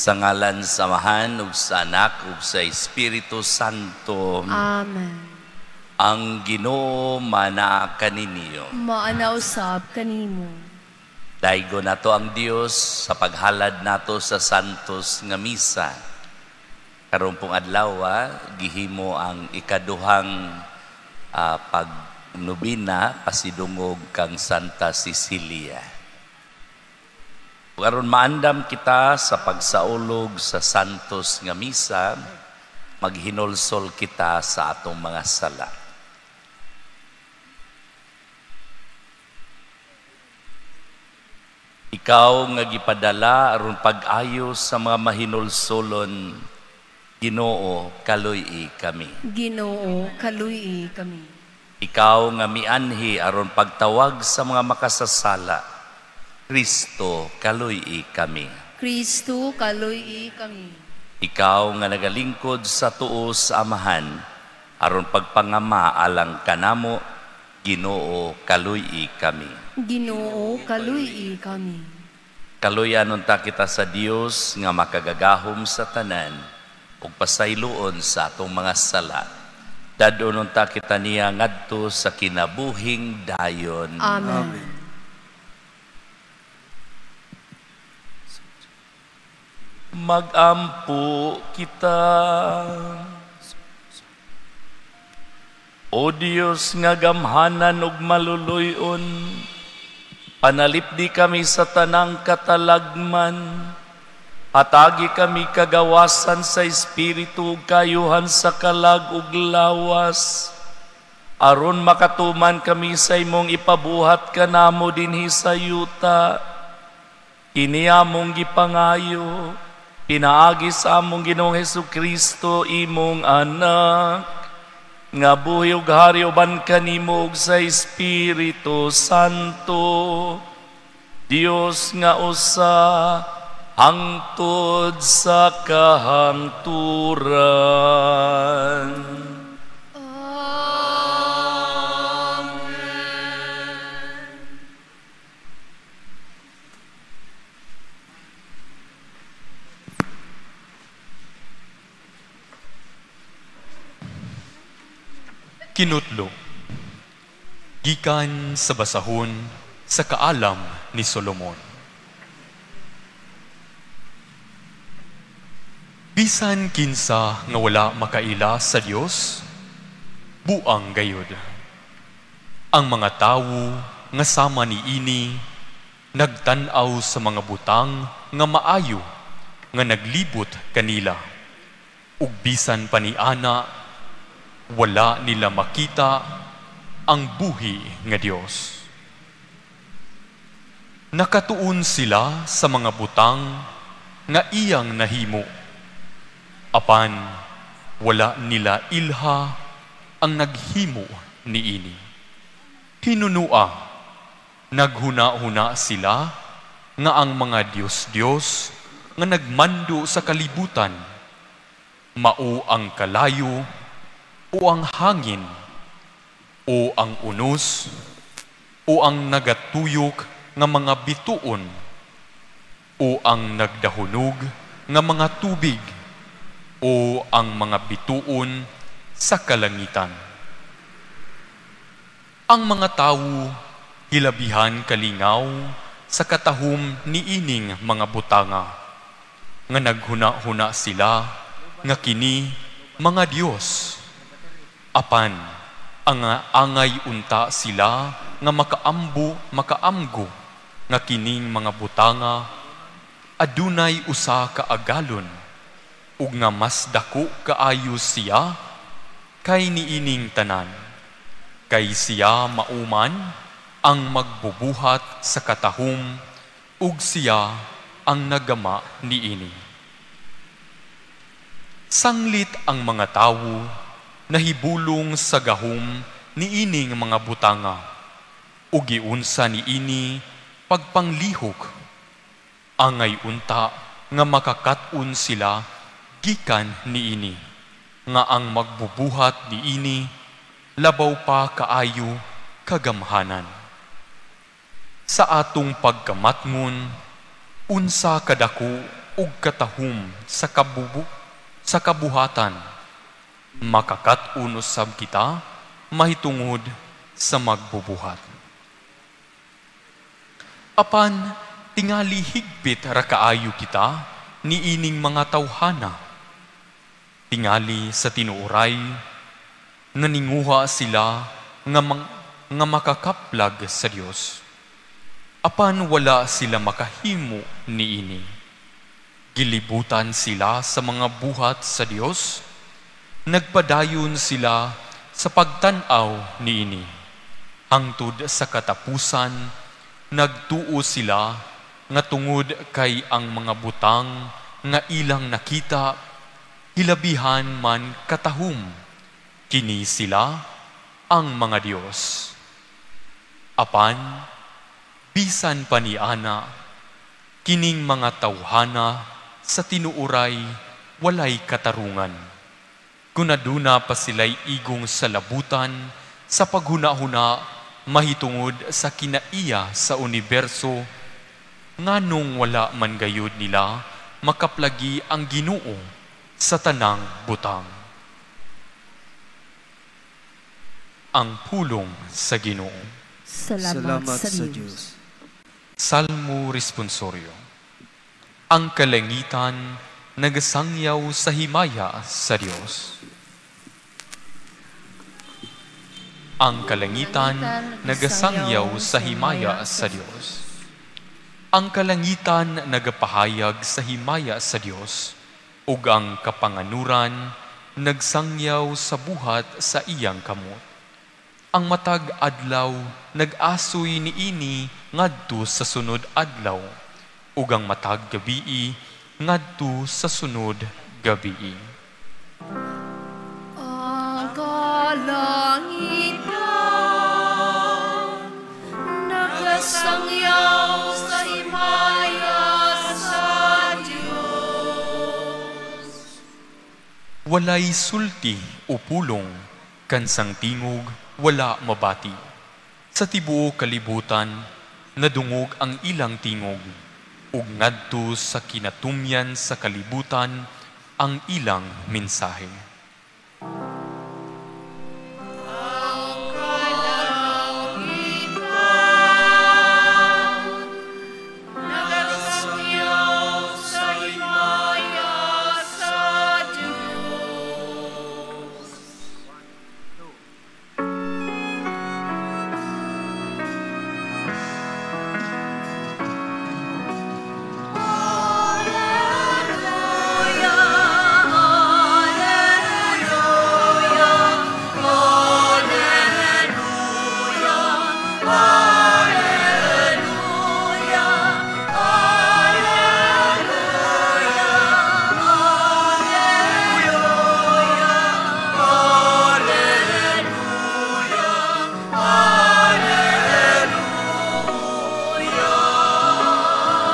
Sa ngalan sa Amahan ug sa Anak ug sa Espiritu Santo. Amen. Ang Ginoo manaa kaninyo. Maana usab kanimo. Daygo nato ang Dios sa paghalad nato sa Santos nga Misa. Karon pong adlaw gihimo ang ikaduhang pagnobina pasidungog kang Santa Cecilia. Aron maandam kita sa pagsaulog sa Santos nga Misa, maghinulsol kita sa atong mga sala. Ikaw nga gipadala aron pag-ayo sa mga mahinulsolon, Ginoo, kaluy-i kami. Ginoo, kaluy-i kami. Ikaw nga mianhi aron pagtawag sa mga makasasala, Kristo, kaluy-i kami. Kristo, kaluy-i kami. Ikaw nga nagalingkod sa tuo sa Amahan, aron pagpangama alang kanamo, Ginoo, kaluy-i kami. Ginoo, kaluy-i kami. Kaluyan unta kita sa Dios nga makagagahom sa tanan ug pasayloon sa atong mga sala. Dad-on unta kita niya ngadto sa kinabuhing dayon. Amen. Amen. Magampo kita. O Dios nga gamhanan ug maluluy-on, panalipdi kami sa tanang katalagman. Hatagi kami kagawasan sa espiritu ug kayuhan sa kalag ug lawas, aron makatuman kami sa imong ipabuhat kanamo dinhi sa yuta. Kini among gipangayo pinaagi sa among Ginoong Hesukristo, imong anak, nga buhi ug hari uban kanimo ug sa Espiritu Santo, Dios nga usa hangtod sa kahangturan. Kinutlo, gikan sa basahon sa kaalam ni Solomon. Bisan kinsa nga wala makaila sa Dios, buang gayud. Ang mga tawo nga sama niini nagtan-aw sa mga butang nga maayo nga naglibot kanila. Ug bisan pa ni ana, wala nila makita ang buhi nga Dios. Nakatuon sila sa mga butang nga iyang nahimo, apan wala nila ilha ang naghimo niini. Hinunua, naghuna-huna sila nga ang mga Dios-Dios nga nagmando sa kalibutan, mao ang kalayo o ang hangin, o ang unos, o ang nagatuyok nga mga bituon, o ang nagdahunog nga mga tubig, o ang mga bituon sa kalangitan. Ang mga tawo hilabihan kalingaw sa katahom niining mga butanga, nga naghuna-huna sila nga kini mga Dios. Apan, ang angay unta sila nga makaambo, makaamgo, nga kining mga butanga, adunay usa ka agalon, ug nga mas dako kaayo siya kay niining tanan. Kay siya mauman ang magbubuhat sa katahom, ug siya ang nagama niini. Sanglit ang mga tawo nahibulong sa gahom niining mga butanga, ug giunsa niini pagpanglihok. Angay unta nga makakat-on sila gikan niini, nga ang magbubuhat niini labaw pa kaayo kagamhanan. Sa atong pagkamatngon, unsa kadako ug katahum sa sa kabuhatan, makakat-on usab kita mahitungod sa magbubuhat. Apan tingali higpit ra kaayo kita niining mga tawhana. Tingali sa tinuoray naninguha sila nga makakaplag sa Dios. Apan wala sila makahimo niini. Gilibutan sila sa mga buhat sa Dios, nagpadayon sila sa pagtan-aw niini. Hangtod sa katapusan, nagtuo sila nga tungod kay ang mga butang nga ilang nakita, hilabihan man katahum, kini sila ang mga Dios. Apan, bisan pa ni ana, kining mga tawhana sa tinuoray walay katarungan. Kun aduna pa sila'y igong sa labutan sa paghuna-huna mahitungod sa kinaiya sa universo, nganong wala man gayud nila makaplagi ang Ginoo sa tanang butang. Ang pulong sa Ginoo. Salamat sa Dios. Salmo Responsorio. Ang kalangitan nagasangyaw sa himaya sa Dios. Ang kalangitan nagasangyaw sa himaya sa Dios. Ang kalangitan nagapahayag sa himaya sa Dios, ug ang kapanganuran nagsangyaw sa buhat sa iyang kamot. Ang matag adlaw nag-asoy niini ngadto sa sunod adlaw, ug ang matag gabii ngadto sa sunod gabii. Ang kalangitan nagasangyaw sa himaya sa Dios. Walay sulti o pulong, kansang tingog wala mabati. Sa tibuok kalibutan, nadungog ang ilang tingog, ug ngadto sa kinatumyan sa kalibutan ang ilang mensahe. Ang kalangitan nagasangyaw sa himaya sa Dios. Alleluia, alleluia, alleluia, alleluia,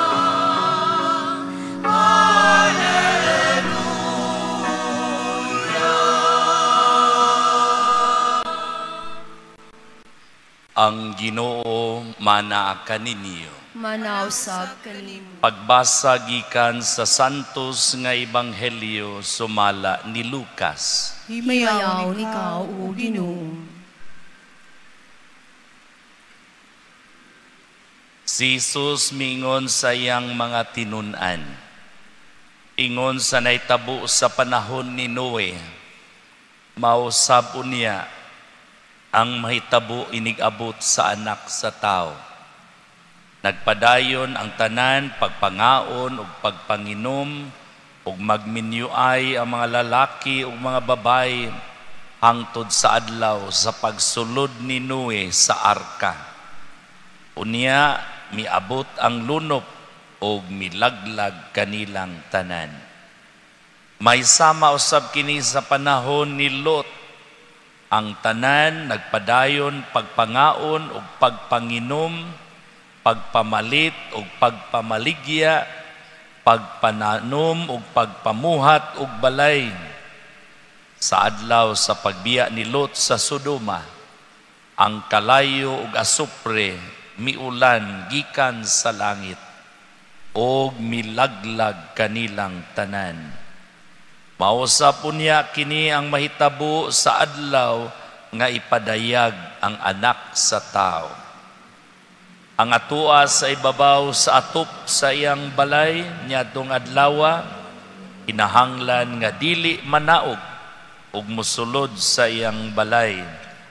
alleluia, alleluia, alleluia, Ang Ginoo mana kaninyo. Manausab kanimo. Pagbasa gikan sa Santos nga Ebanghelyo sumala ni Lucas. Himayaon ikaw, o Ginoo. Si Jesus mingon sa iyang mga tinun-an. Ingon sa nahitabo sa panahon ni Noe, mausab unya ang mahitabo inig-abot sa anak sa tao. Nagpadayon ang tanan pagpangaon ug pagpanginom ug magminyuay ang mga lalaki ug mga babayi hangtod sa adlaw sa pagsulod ni Noe sa arka. Unya miabot ang lunop ug milaglag kanilang tanan. May sama usab kini sa panahon ni Lot. Ang tanan nagpadayon pagpangaon ug pagpanginom, pagpamalit ug pagpamaligya, pagpananom ug pagpamuhat ug balay. Sa adlaw sa pagbiya ni Lot sa Sodoma, ang kalayo ug asupre miulan gikan sa langit Og milaglag kanilang tanan. Mao usab unya kini ang mahitabo sa adlaw nga ipadayag ang Anak sa Tao. Ang atua sa ibabaw sa atop sa iyang balay niadtong adlawa, kinahanglan nga dili manaog ug mosulod sa iyang balay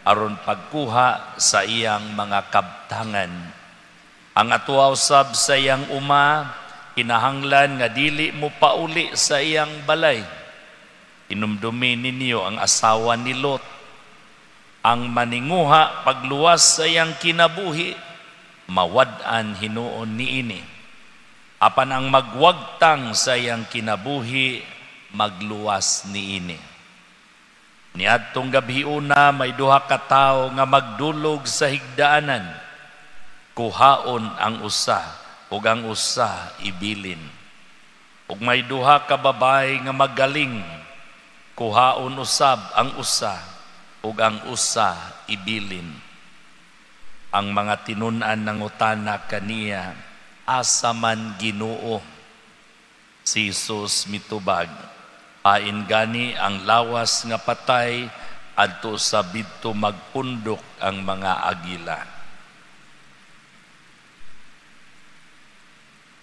aron pagkuha sa iyang mga kabtangan. Ang atua usab sa iyang uma, kinahanglan nga dili mo pauli sa iyang balay. Inumdumi ninyo ang asawa ni Lot. Ang maninguha pagluwas sa iyang kinabuhi, mawad-an hinuon niini. Apan ang magwagtang sa iyang kinabuhi, magluwas niini. Niadtong gabhiuna may duha ka tawo nga magdulog sa higdaanan. Kuhaon ang usa ug ang usa ibilin. Ug may duha ka babaye nga magaling, kuhaon usab ang usa ug ang usa ibilin. Ang mga tinun-an nangutana kaniya, "Asa man, Ginoo?" Si Jesus mitubag, "Hain gani ang lawas nga patay, adto sa didto magpundok ang mga agila."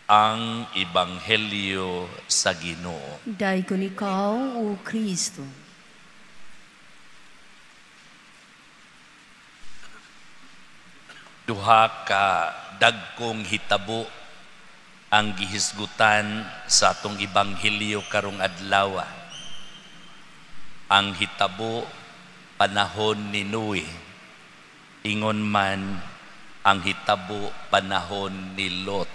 Ang Ebanghelyo sa Ginoo. Dayon ikaw, O Kristo. Duha ka dagkong hitabo ang gihisgutan sa atong ebanghelyo karong adlaw. Ang hitabo panahon ni Noe, ingon man ang hitabo panahon ni Lot.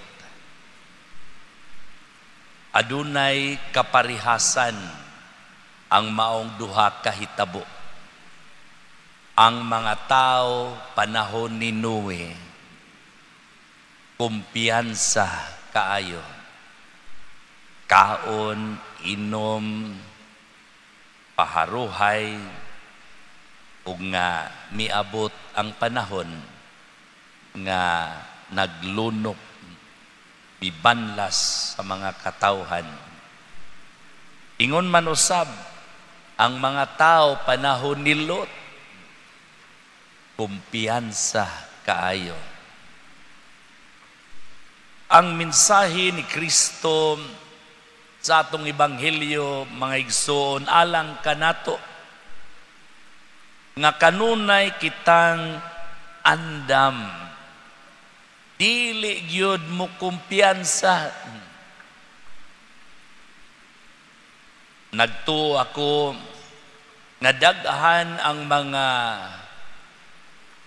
Adunay kaparihasan ang maong duha ka hitabo. Ang mga tao panahon ni Noe, kumpiyansa kaayo. Kaon, inom, paharuhay, ug nga miabot ang panahon nga naglunok, mibanlas sa mga katawhan. Ingon man usab ang mga tao panahon ni Lot, kumpiyansa kaayo. Ang mensahe ni Kristo sa atong ebanghelyo, mga igsoon, alang kanato nga kanunay kitang andam, dili gyud mo kumpiyansa. Nagtuo ako nga daghan ang mga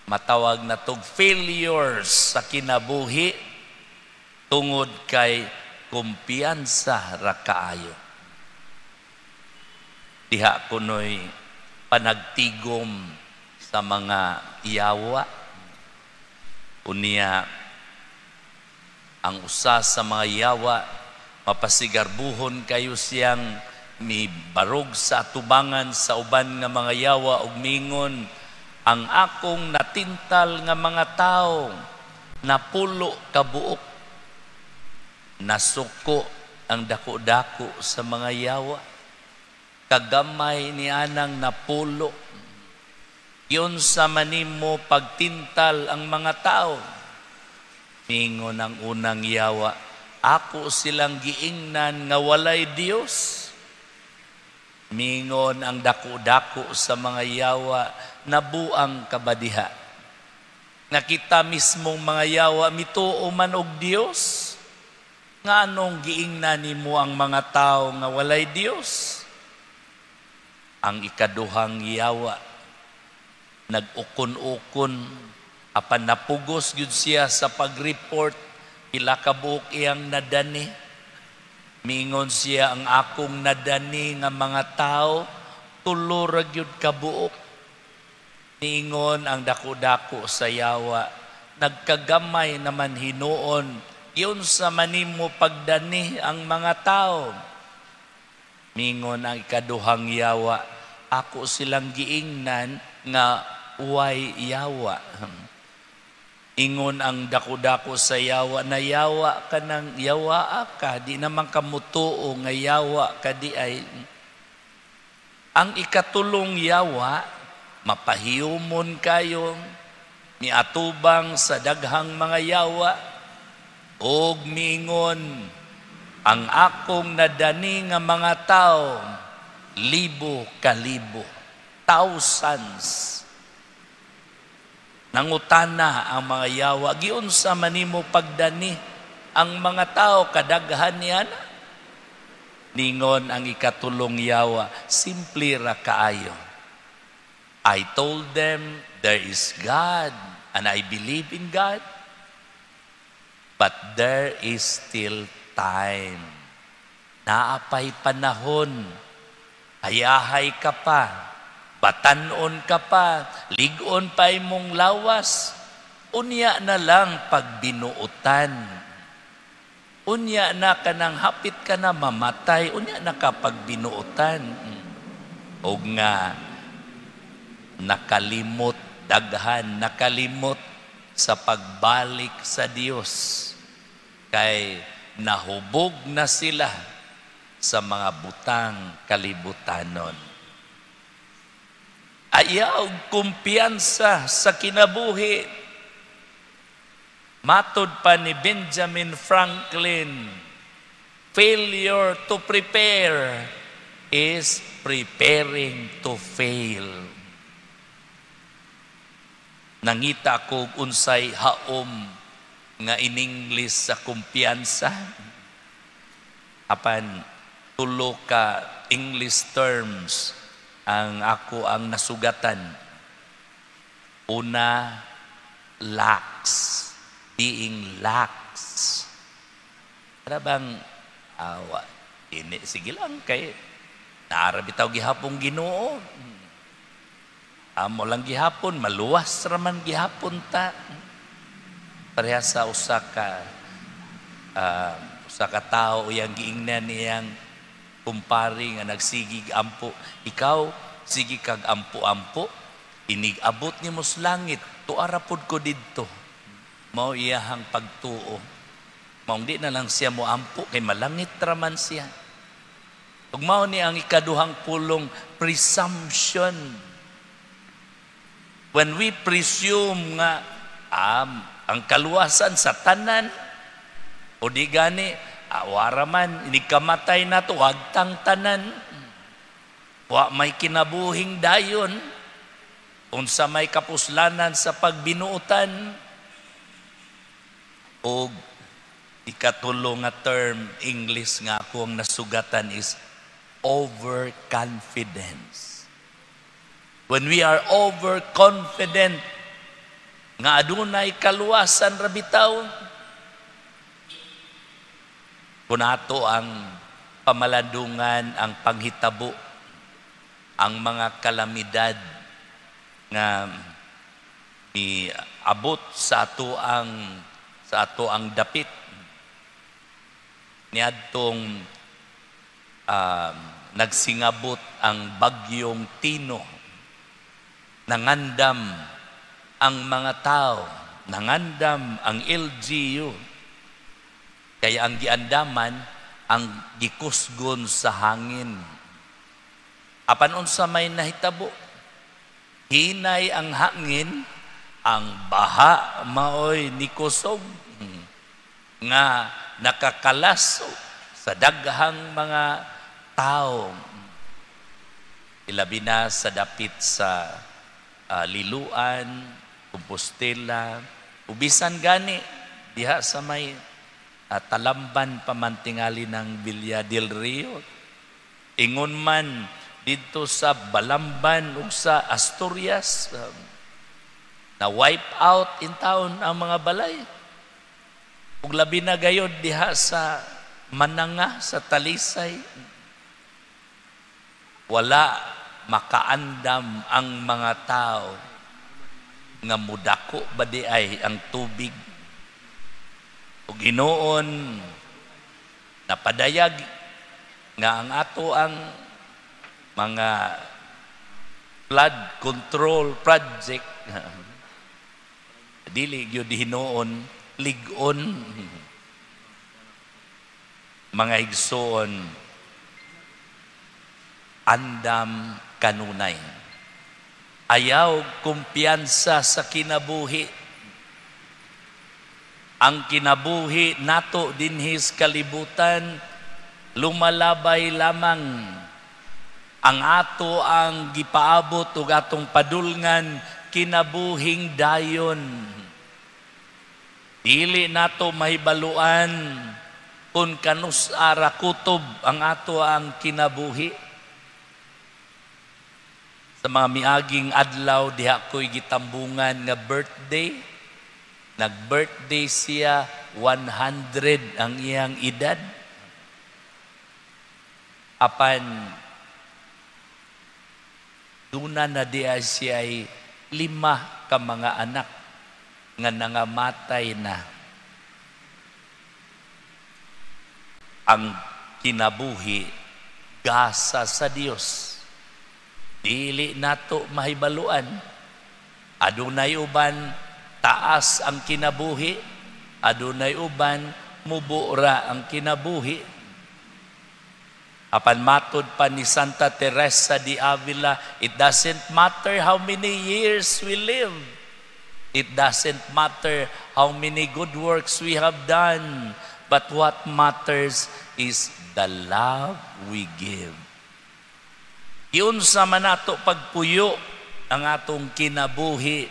matawag na tog failures sa kinabuhi tungod kay kumpiyansa ra kaayo. Diha kunoy panagtigom sa mga yawa. Unya ang usa sa mga yawa, mapasigarbuhon kayo siyang mibarog sa atubangan sa uban nga mga yawa ug mingon, "Ang akong natintal nga mga tao napulo ka buok." Nasuko ang dako-dako sa mga yawa. Kagamay ni anang napulo. Yun sa manimo pagtintal ang mga tao. Mingon ang unang yawa, "Ako silang giingnan nga walay Dios." Mingon ang dako-dako sa mga yawa, "Nabuang kabadiha. Nakita mismong mga yawa mituo man og Dios. Nga anong giingnan nimo ang mga tao nga walay Dios?" Ang ikaduhang yawa nag-ukon-ukon, apan napugos gyud siya sa pag-report pila ka buok iyang nadani. Mingon siya, "Ang akong nadani nga mga tao tulo ra gyud ka buok." Ningon ang dako-dako sa yawa, "Nagkagamay naman hinuon, yun sa manimo pagdani ang mga tao." Mingon ang ikaduhang yawa, "Ako silang giingnan nga way yawa." Ingon ang dako-dako sa yawa, na yawa ka ng yawa ka, di naman ka mutuo nga yawa ka di ay. Ang ikatulong yawa, mapahiyumon kayo, miatubang sa daghang mga yawa, og miingon, "Ang akong nadani nga mga tao, libo kalibo, thousands." Nangutana ang mga yawa, "Giunsa man nimo pagdani ang mga tao, kadaghan niya na?" Ningon ang ikatulong yawa, "Simple ra kaayo. I told them there is God and I believe in God. But there is still time. Naapay panahon. Hayahay ka pa. Batanon ka pa, ligon pa imong lawas. Unya na lang pagbinuutan. Unya na kanang hapit ka na mamatay, unya na ka pagbinuutan." Og nga nakalimot daghan, nakalimot sa pagbalik sa Dios kay nahubog na sila sa mga butang kalibutanon. Ayaw kumpiyansa sa kinabuhi. Matod pa ni Benjamin Franklin, "Failure to prepare is preparing to fail." Nangita ko unsay haom nga in English sa kumpiyansa. Apan tulo ka English terms ang ako ang nasugatan. Una, lax. Being lax. Para bang, awa, ini, sige lang, kay, naara bitaw gihapong Ginoo. Amo lang gihapon, maluwas raman gihapon ta. Pareha sa usa ka tao iyang giingnan niyang kumpare nga nagsigig ampo. "Ikaw, sige kag ampo-ampo, inig abot nimo sa langit, tuara pod ko didto." Mao iyahang pagtuo. Maong di na lang siya mo ampo kay malangit raman siya. Ug mao ni ang ikaduhang pulong, presumption. When we presume nga ang kaluwasan sa tanan o di gani awara man inig kamatay nato wagtang tanan, wa may kinabuhing dayon, unsa may kapuslanan sa pagbinuutan. Og ikatulo nga term English nga ako ang nasugatan is overconfidence. When we are overconfident nga adunay kaluwasan ra bitaw, kung ato ang pamalandungan ang panghitabo, ang mga kalamidad nga miabot sa ato ang dapit niadtong nagsingabot ang bagyong Tino, nangandam ang mga tao, nangandam ang LGU. Kaya ang giandaman ang gikusgon sa hangin. Apan unsa may nahitabo? Hinay ang hangin, ang baha maoy nikusog nga nakakalaso sa daghang mga tao, ilabi na sa dapit sa Liluan, Compostela, ubisan gani diha sa may Talamban pamantingali ng Villa del Rio. Ingon man didto sa Balamban ug sa Asturias, na wipe out in town ang mga balay. Ug labi na gayod diha sa Mananga, sa Talisay. Wala makaandam ang mga tao nga mudako ba di ay ang tubig. Ug hinuon napadayag nga ang ato ang mga flood control project. Dili gyud hinuon, lig-on. Mga igsoon, andam kanunay. Ayaw kumpiyansa sa kinabuhi. Ang kinabuhi nato dinhi sa kalibutan lumalabay lamang. Ang ato ang gipaabot ug atong padulngan, kinabuhing dayon. Dili nato mahibaluan kung kanus-a ra kutob ang ato ang kinabuhi. Sa mga miaging adlaw, diha ko'y gitambungan nga birthday. Nag-birthday siya, 100 ang iyang edad. Apan duna na diya siya ay lima ka mga anak nga nangamatay na. Ang kinabuhi gasa sa Dios. Dili nato mahibaluan. Adunay uban taas ang kinabuhi, adunay uban mubura ang kinabuhi. Apan matod pa ni Santa Teresa de Avila, it doesn't matter how many years we live. It doesn't matter how many good works we have done. But what matters is the love we give. Giunsa man nato pagpuyo ang atong kinabuhi,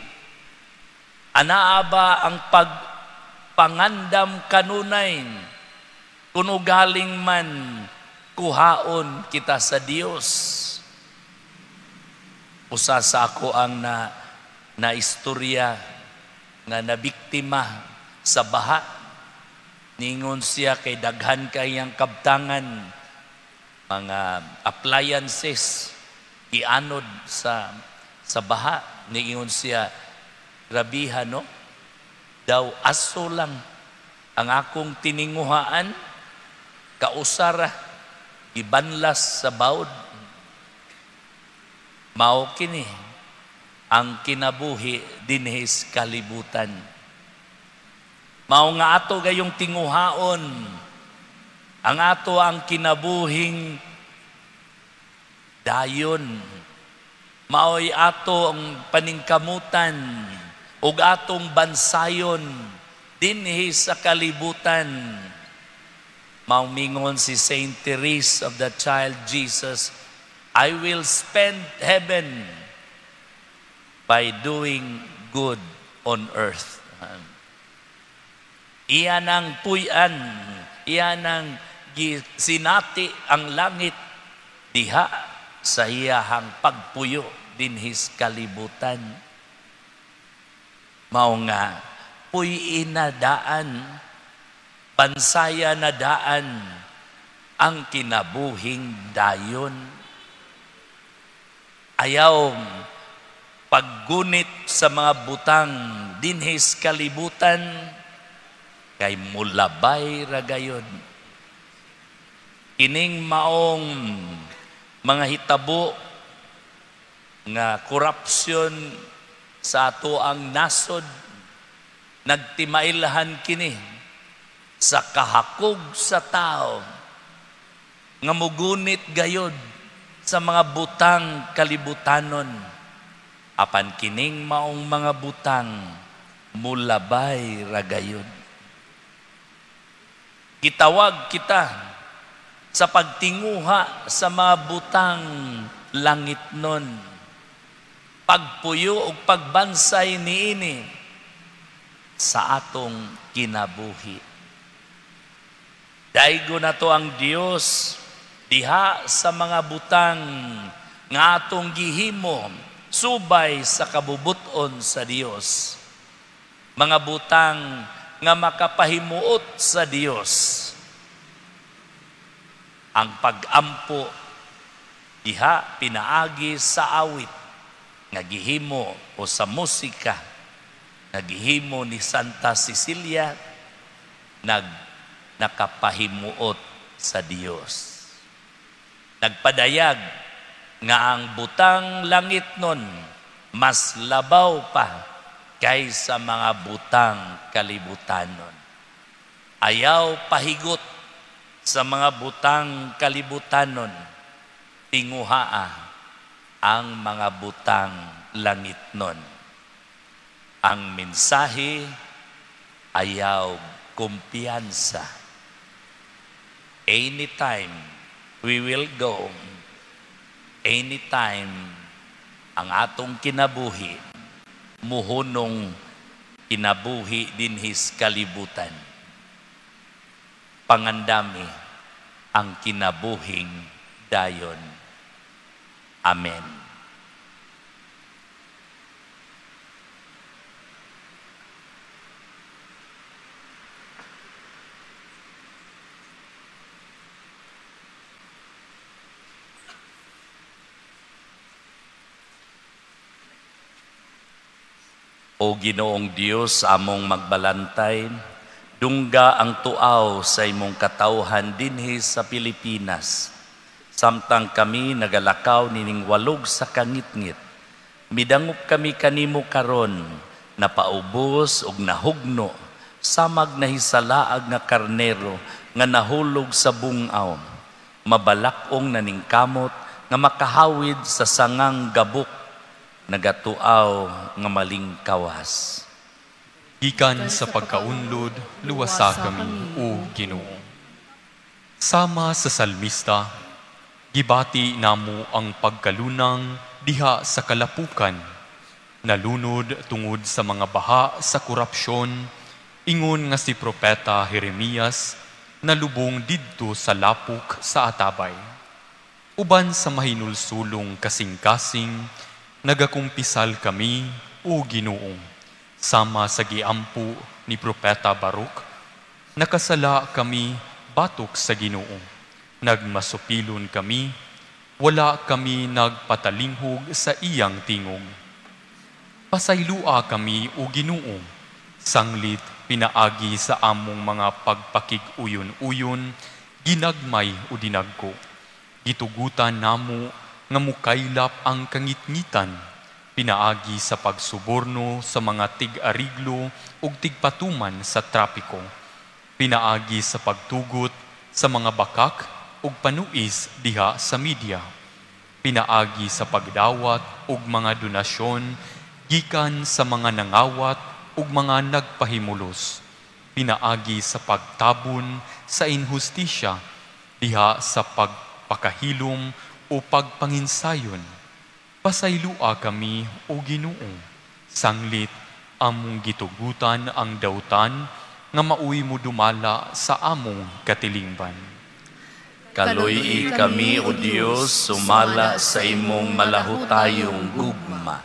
anaa ba ang pagpangandam kanunay, kung ugaling man kuhaon kita sa Dios? Usa sa ako ang na na istorya nga nabiktima sa baha. Ningon siya kay daghan kayang kabtangan, mga appliances gianod sa baha. Ningon siya, "Grabiha, no? Daw aso lang ang akong tininguhaan, kausara gibanlas sa bawd." Mao kini ang kinabuhi dinhi sa kalibutan. Mao nga ato gayong tinguhaon ang ato ang kinabuhing dayon. Maoy ato ang paningkamutan ug atong bansayon dinhi sa kalibutan. Mao mingon si Saint Therese of the Child Jesus, "I will spend heaven by doing good on earth." Iyan ang puy-an, iyan ang sinati ang langit diha sa iyahang pagpuyo dinhi sa kalibutan. Mao nga puy na daan, bansaya na daan ang kinabuhing dayon. Ayaw paggunit sa mga butang dinhi sa kalibutan kay mulabay ra gayon. Kining maong mga hitabo nga korupsyon sa ato ang nasod, nagtimailhan kini sa kahakog sa tao nga mugunit gayod sa mga butang kalibutanon. Apan kining maong mga butang mulabay ra gayod. Gitawag kita sa pagtinguha sa mga butang langit nun. Pagpuyo ug pagbansay niini sa atong kinabuhi. Daigo na to ang Dios diha sa mga butang nga atong gihimo subay sa kabubuton sa Dios. Mga butang nga makapahimuot sa Dios. Ang pag-ampo diha pinaagi sa awit nga gihimo o sa musika nga gihimo ni Santa Cecilia nakapahimuot sa Dios. Nagpadayag nga ang butang langit nun mas labaw pa kaysa mga butang kalibutanon. Ayaw pahigot sa mga butang kalibutanon, tinguhaa ang mga butang langitnon. Ang mensahe, ayaw kumpiyansa. Anytime we will go, anytime ang atong kinabuhi, muhunong kinabuhi dinhis kalibutan. Pangandami ang kinabuhing dayon. Amen. O Ginoong Dios, among magbalantay, dungga ang tuaw sa imong katawhan dinhi sa Pilipinas. Samtang kami nagalakaw nining walog sa kangitngit, midangop kami kanimo karon, napaubos ug nahugno, samag nahisalaag nga karnero nga nahulog sa bungaw, mabalak-ong naningkamot nga makahawid sa sangang gabok, nagatuaw nga malingkawas. Gikan sa pagkaunlod, luwasa kami, O Ginoo. Sama sa salmista, gibati namo ang pagkalunang diha sa kalapukan, nalunod tungod sa mga baha sa korupsyon, ingon nga si Propeta Jeremias, nalubong didto sa lapok sa atabay. Uban sa mahinulsulong kasing-kasing, nagakumpisal kami, O Ginoo, sama sa giampo ni Propeta Baruch, nakasala kami batok sa Ginoo. Nagmasupilon kami, wala kami nagpatalinghog sa iyang tingog. Pasaylua kami, O Ginoo, sanglit pinaagi sa among mga pagpakig-uyon-uyon, ginagmay o dinagko. Gitugutan namo nga mukaylap ang kangitngitan, pinaagi sa pagsuborno sa mga tig-ariglo ug tigpatuman sa trapiko, pinaagi sa pagtugot sa mga bakak ug panuis diha sa media, pinaagi sa pagdawat ug mga donasyon gikan sa mga nangawat ug mga nagpahimulos, pinaagi sa pagtabon sa inhustisya diha sa pagpakahilom o pagpanginsayon. Pasaylua kami, O Ginoo, sanglit among gitugutan ang dautan nga mauy mo dumala sa among katilingban. Kaluy-i kami, O Dios, sumala sa imong malahutayong gugma.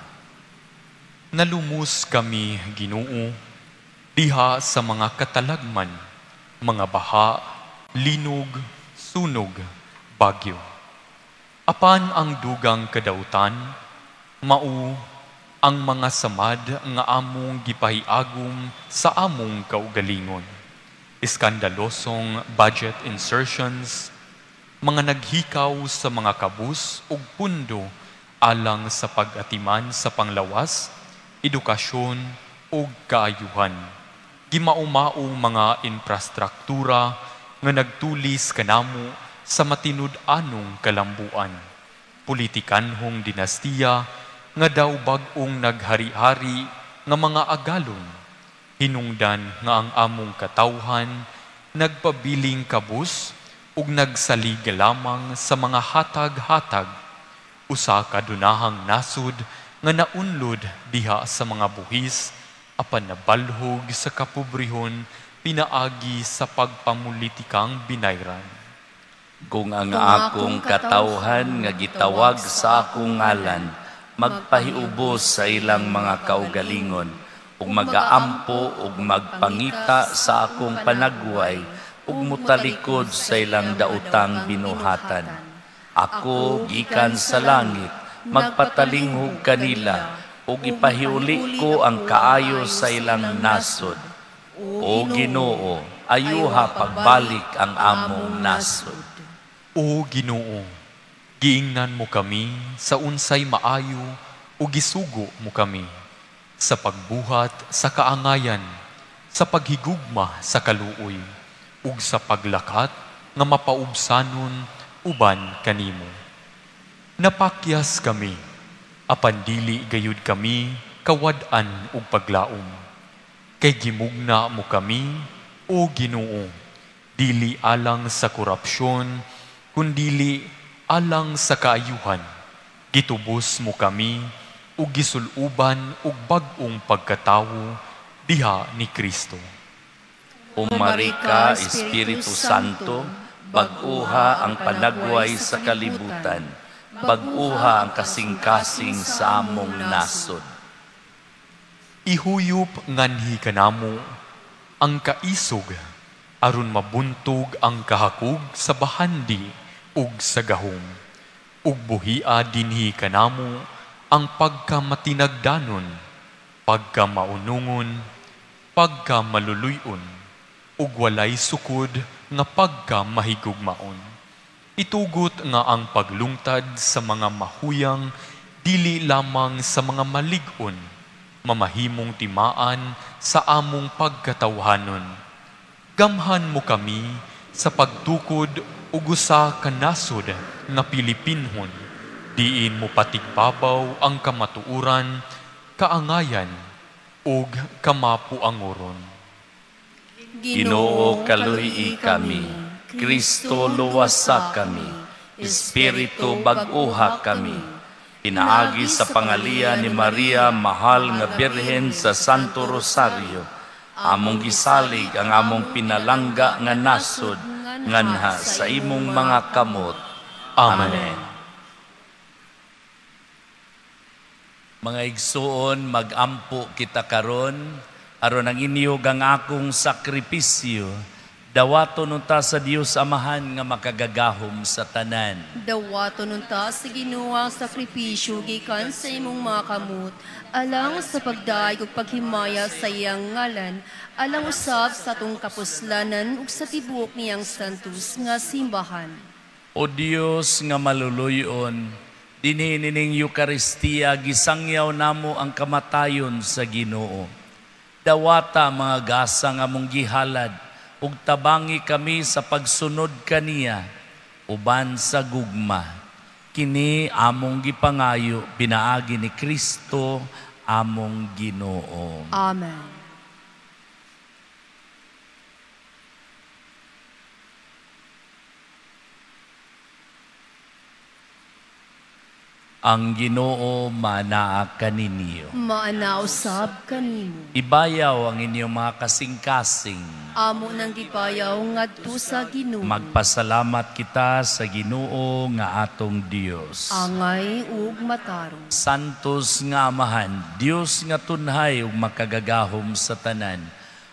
Nalumus kami, Ginoo, diha sa mga katalagman, mga baha, linog, sunog, bagyo. Apan ang dugang kadautan, mao ang mga samad nga among gipahiagom sa among kaugalingon. Iskandalosong budget insertions, mga naghikaw sa mga kabus ug pundo alang sa pag-atiman sa panglawas, edukasyon ug kaayuhan. Gimaumaong mga infrastruktura nga nagtulis kanamo sa matinud-anong kalambuan. Politikanhong dinastiya nga daw bag-ong naghari-hari nga mga agalon. Hinungdan nga ang among katawhan nagpabiling kabus ug nagsalig lamang sa mga hatag-hatag. Usa ka dunahang nasud nga naunlod diha sa mga buhis apan nabalhog sa kapobrehon pinaagi sa pagpamulitikang binayran. Kung ang akong katawhan nga gitawag sa akong ngalan, magpahiubos sa ilang mga kaugalingon, ug magaampo ug magpangita sa akong panagway, ug mutalikod sa ilang daotang binuhatan. Ako, gikan sa langit, magpatalinghog kanila, ug ipahiuli ko ang kaayo sa ilang nasod. O Ginoo, ayuha pagbalik ang among nasod. O Ginoo, giingnan mo kami sa unsay maayo o gisugo mo kami. sa pagbuhat sa kaangayan, sa paghigugma sa kaluoy, ug sa paglakat nga mapaubsanon uban kanimo. Napakyas kami, apan dili gayud kami kawad-an ug paglaom. Kay gimugna mo kami, o Ginoo, dili alang sa korupsyon, kundili alang sa kaayuhan. Gitubos mo kami ug gisuluban og bag-ong pagkatawo diha ni Kristo. Umari ka, Espiritu Santo, bag-uha ang panagway sa kalibutan, bag-uha ang kasing-kasing sa among nasod. Ihuyop nganhi kanamo ang kaisog aron mabuntog ang kahakog sa bahandi ug sa gahom. Ug buhia dinhi kanamo ang pagkamatinagdanon, pagkamaunungon, pagkamaluluy-on, ug walay sukod nga pagkamahigugmaon. Itugot nga ang paglungtad sa mga mahuyang dili lamang sa mga malig-on, mamahimong timaan sa among pagkatawhanon. Gamhan mo kami sa pagtukod ug usa ka nasod nga Pilipinhon, diin mo patigbabaw ang kamatuoran, kaangayan ug kamapuangoron. Ginoo, kaluy-i kami. Kristo, luwasa kami. Espiritu, bag-uha kami. Pinaagi sa pangalian ni Maria, mahal nga Birhen sa Santo Rosario, among gisalig ang among pinalangga nga nasod nganha sa imong mga kamot. Amen. Mga igsuon, magampo kita karon aron ang inyog ang akong sakripisyo, dawaton unta sa Dios Amahan nga makagagahom sa tanan. Dawaton unta sa Ginoo ang sakripisyo gikan sa imong mga kamot, alang sa pagdaig ug paghimaya sa iyang ngalan, alang usab sa atong kapuslanan ug sa tibuok niyang santos nga simbahan. O Dios nga maluluyon, dinhi nining Eukaristiya gisangyaw namo ang kamatayon sa Ginoo. Dawata mga gasa nga among gihalad ug tabangi kami sa pagsunod kaniya uban sa gugma. Kini among gipangayo pinaagi ni Kristo among Ginoo. Amen. Ang Ginoo manaa kaninyo. Maana usab kanimo. Ibayaw ang inyong mga kasing-kasing. Amo nang gibayaw ngadto sa Ginoo. Magpasalamat kita sa Ginoo nga atong Dios. Angay ug matarong. Santos nga Amahan, Dios nga tunhay ug makagagahom sa tanan.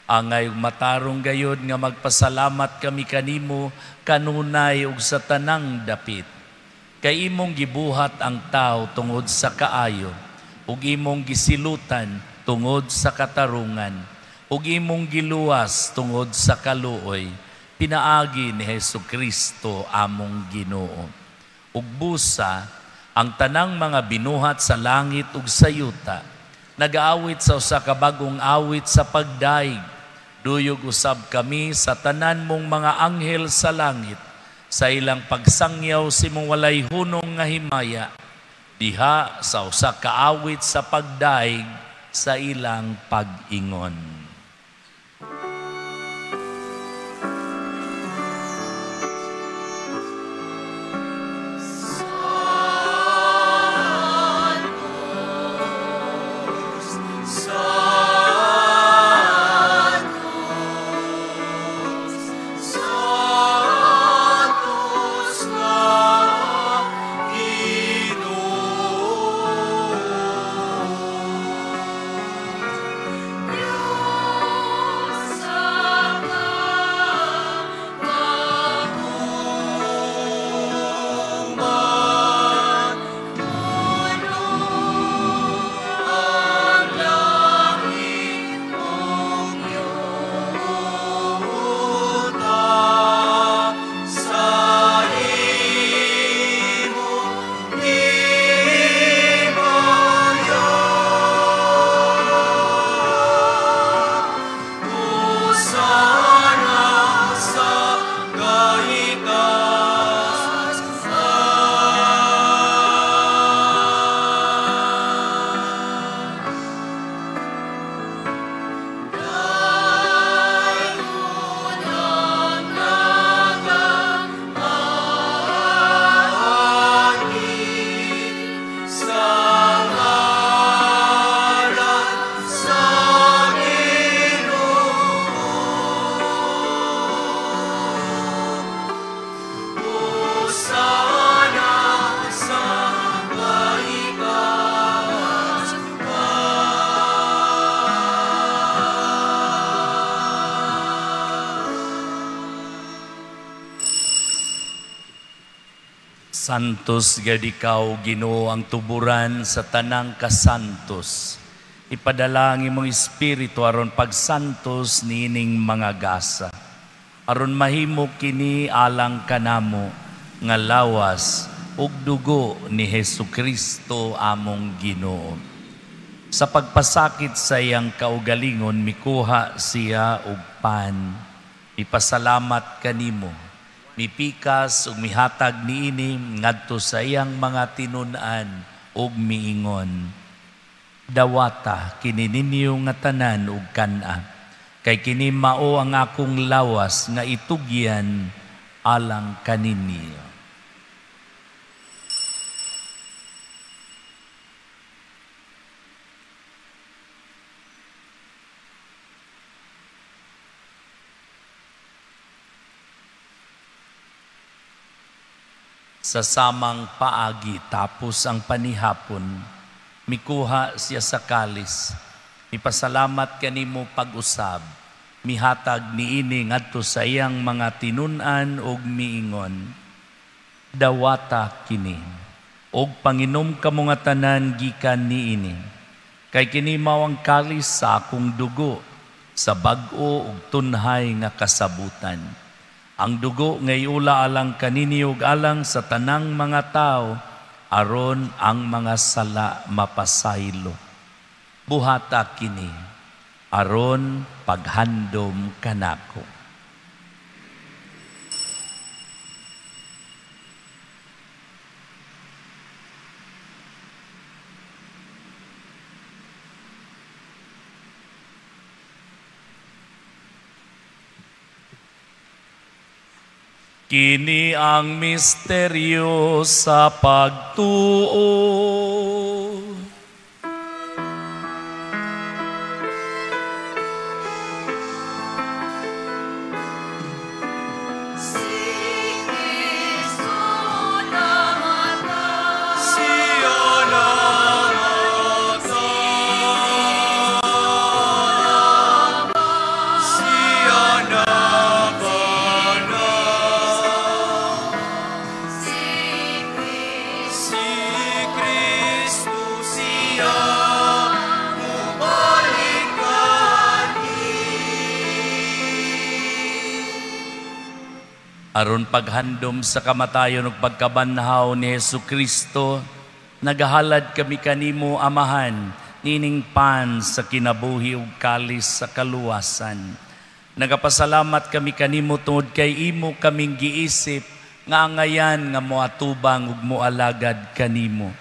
Angay ug matarong gayod nga magpasalamat kami kanimo kanunay ug sa tanang dapit. Kay imong gibuhat ang tao tungod sa kaayo, ug imong gisilutan tungod sa katarungan, ug imong giluwas tungod sa kaluoy, pinaagi ni Hesukristo among Ginoo. Ug busa ang tanang mga binuhat sa langit ug sa yuta, nagaawit sa usa ka bag-ong awit sa pagdaig, duyog usab kami sa tanan mong mga anghel sa langit, sa ilang pagsangyaw si mong walay hunong nga himaya, diha sa usa ka awit sa pagdaig sa ilang pag-ingon. Santo, Santos gayud ikaw, Ginoo, ang tuburan sa tanang kasantos. Ipadala ang imong espiritu aron pagsantos niining mga gasa. Aron mahimo kini alang kanamo nga lawas ug dugo ni Hesukristo among Ginoo. Sa pagpasakit sa iyang kaugalingon, mikuha siya og pan. Ipasalamat kanimo, mipikas ug mihatag niini ngadto sa iyang mga tinun-an ug miingon, dawata kini ninyo nga tanan ug kan-a, kay kini mao ang akong lawas nga itugyan alang kaninyo. Sa samang paagi tapos ang panihapon, mikuha siya sa kalis, mipasalamat kanimo pag-usab, mihatag niini ngadto sa iyang mga tinun-an ug miingon, dawata kini, ug panginom kamo nga tanan gikan niini, kay kini mao ang kalis sa akong dugo, sa bag-o ug tunhay nga kasabutan. Ang dugo nga iula alang kaninyo ug alang sa tanang mga tao, aron ang mga sala mapasaylo. Buhata kini, aron paghandom kanako. Kini ang misteryo sa pagtuo. Si Kristo namatay, Siya namatay, siya nabanal, si Kristo siya mubalik kani. Aron paghandom sa kamatayon ug pagkabanhaw ni Hesukristo, nagahalad kami kanimo, Amahan, nining pan sa kinabuhi ug kalis sa kaluwasan. Nagapasalamat kami kanimo tungod kay imo kaming giisip nga angayan nga moatubang ug moalagad kanimo.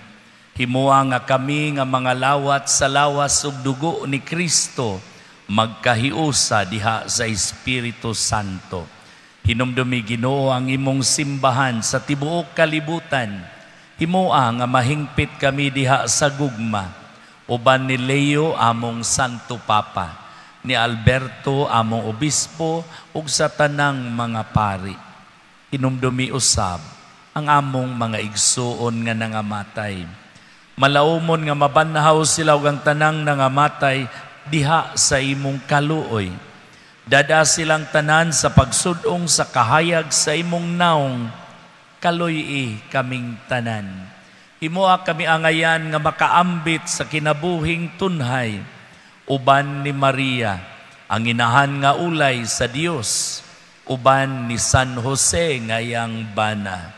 Himoa nga kami nga mga lawat sa lawas ug dugo ni Kristo magkahiusa diha sa Espiritu Santo. Hinumdumi Ginoo ang imong simbahan sa tibuok kalibutan. Himoa nga mahingpit kami diha sa gugma. Uban ni Leo among Santo Papa, ni Alberto among Obispo ug sa tanang mga pari. Hinumdumi usab ang among mga igsuon nga nangamatay. Malaumon nga mabanhaw sila ug ang tanang nangamatay diha sa imong kaluoy. Dada silang tanan sa pagsudong sa kahayag sa imong naong, kaluy-i kaming tanan. Himoa kami angayan nga makaambit sa kinabuhing tunhay, uban ni Maria, ang inahan nga ulay sa Dios, uban ni San Jose nga iyang bana,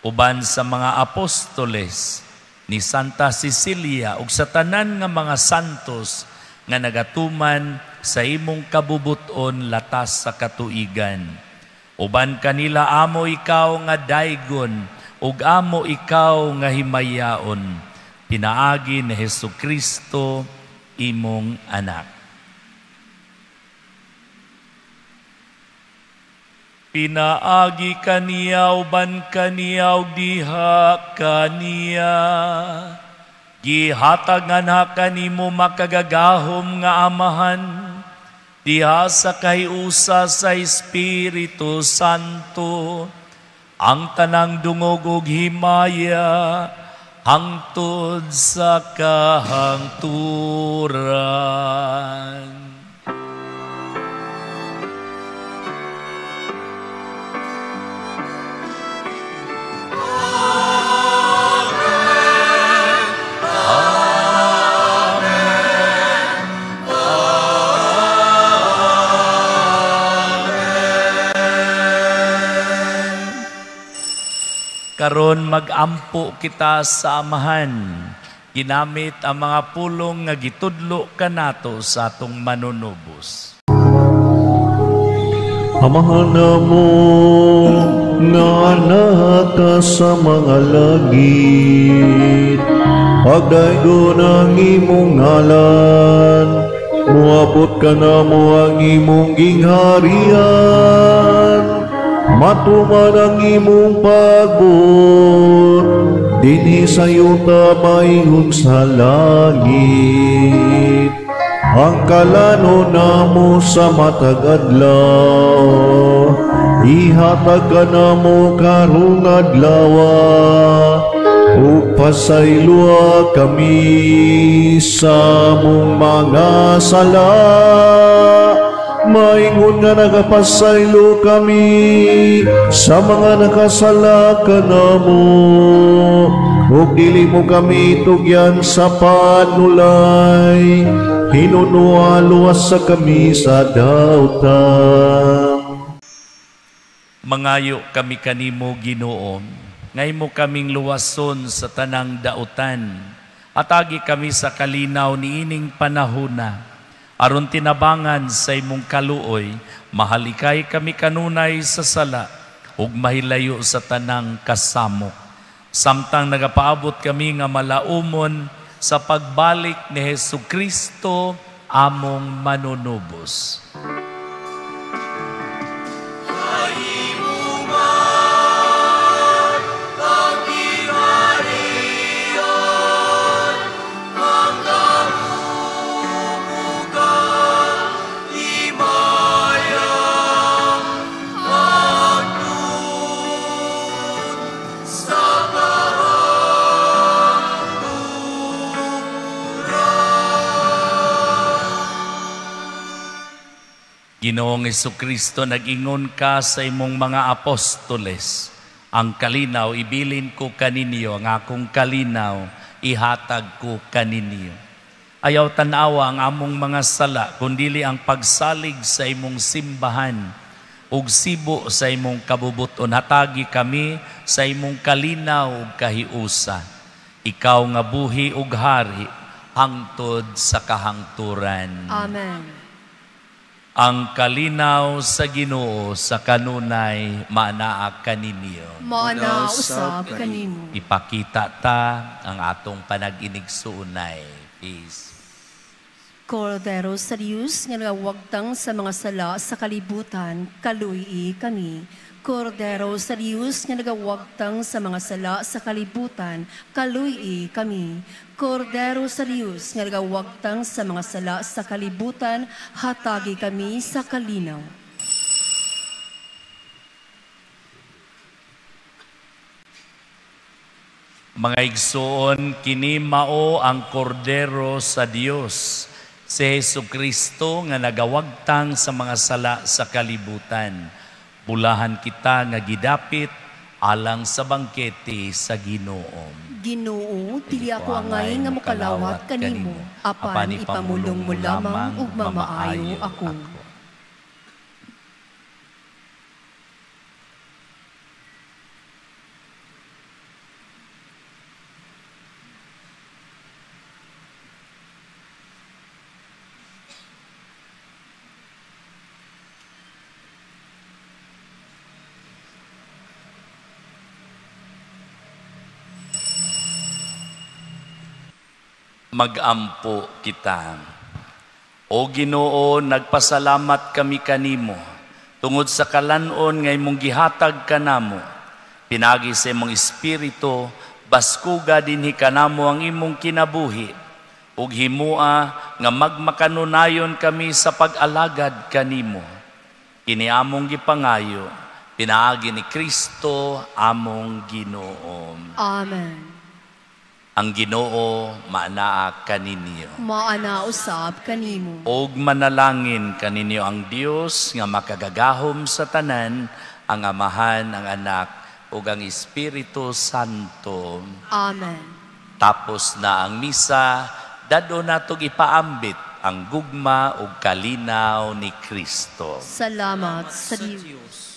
uban sa mga apostoles, ni Santa Cecilia ug sa tanan nga mga santos nga nagatuman sa imong kabubuton latas sa katuigan. Uban kanila amo ikaw nga daygon ug amo ikaw nga himayaon, pinaagi ni Hesukristo imong anak. Pinaagi kaniya uban kaniya ug diha kaniya, gihatag nganha kanimo makagagahom nga Amahan, diha sa kahiusa sa Espiritu Santo, ang tanang dungog ug himaya hangtod sa kahangturan. Amen. Karon magampo kita sa Amahan, ginamit ang mga pulong nga gitudlo kanato sa atong manunubos. Amahan namo nga naka sa mga langit, pagdaygon ang imong ngalan, muabot ka namo ang imong gingharian, matuman ang imong pagbuot, dinhi sa yuta maingon sa langit. Ang kalano namo sa matag adlaw, ihatag ka namo karong adlaw, ug pasayloa kami sa among mga sala, maingon nga nagapasaylo kami sa mga nakasala kanamo, ug dili mo kami tugyan sa panulay, hinunua luwas sa kami sa dautan. Mangayo kami kanimo, Ginoo, ngay mo kaming luwason sa tanang dautan, atagi kami sa kalinaw niining panahona, aron tinabangan sa imong kaluoy, mahalikay kami kanunay sa sala, ug mahilayo sa tanang kasamok. Samtang nagapaabot kami nga malaumon sa pagbalik ni Hesus Kristo among manunubos. Ginoong Hesukristo, nag-ingon ka sa imong mga apostoles, ang kalinaw ibilin ko kaninyo, ang akong kalinaw ihatag ko kaninyo. Ayaw tan-awa ang among mga sala, kundili ang pagsalig sa imong simbahan, ug sibo sa imong kabubuton. Hatagi kami sa imong kalinaw ug kahiusa. Ikaw nga buhi ug hari, hangtod sa kahangturan. Amen. Ang kalinaw sa Ginoo sa kanunay maanaa kaninyo. Maanaa usab kanimo. Ipakita ta ang atong panag-inigsuunay. Peace. Kordero sa Diyos nga nagawagtang sa mga sala sa kalibutan, kaluy kami. Kordero sa Diyos nga nagawagtang sa mga sala sa kalibutan, kaluy kami. Kordero sa Diyos nga nagawagtang sa mga sala sa kalibutan, hatagi kami sa kalinaw. Mga igsoon, kini mao ang kordero sa Dios, si Jesucristo nga nagawagtang sa mga sala sa kalibutan. Bulahan kita nga gidapit alang sa bangkete sa Ginoo. Ginoo, dili ako angay nga mokalawat kanimo, apan ipamulong mo lamang ug mamaayo ako. Magampo kita. O Ginoo, nagpasalamat kami kanimo tungod sa kalan-on nga imong gihatag kanamo. Pinagi sa imong espiritu, baskuga dinhi kanamo ang imong kinabuhi ug himua nga magmakanunayon kami sa pag-alagad kanimo. Kini among gipangayo pinaagi ni Kristo among Ginoo. Amen. Ang Ginoo maanaa kaninyo. Maana usab kanimo. Og manalangin kaninyo ang Dios nga makagagahom sa tanan, ang Amahan, ang Anak, ug ang Espiritu Santo. Amen. Tapos na ang misa, dado natog ipaambit ang gugma ug kalinaw ni Kristo. Salamat sa Dios.